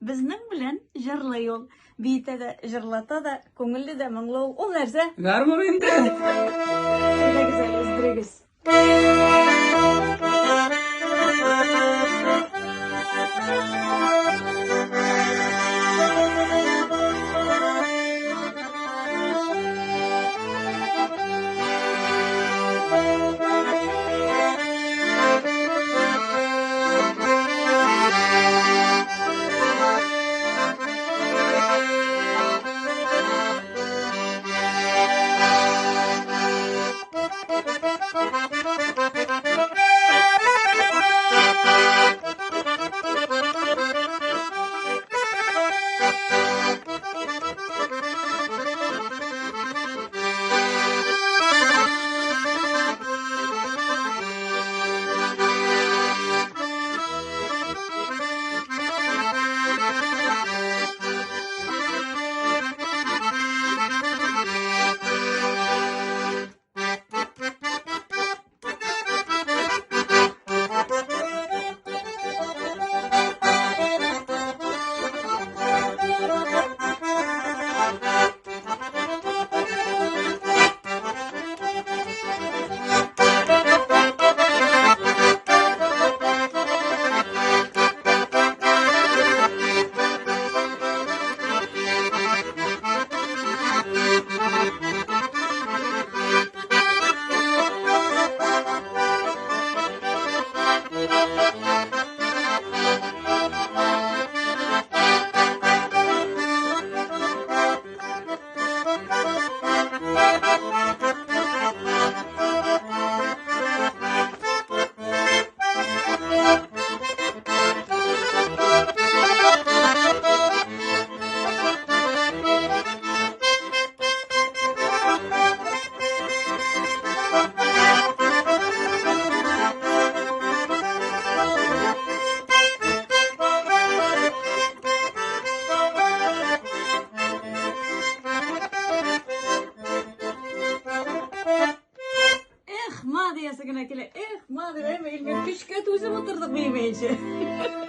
Безнең белән җырлый ул. Биетә дә, җырлата да, күңелле дә, моңлы ул. Ул нәрсә? Гармун инде. Әйдәгез әле, өздерегез. Эх, ма диясе генә килә. Эх, ма дип, әйме, Илмир, көчкә түзеп утырдык биемәенчә.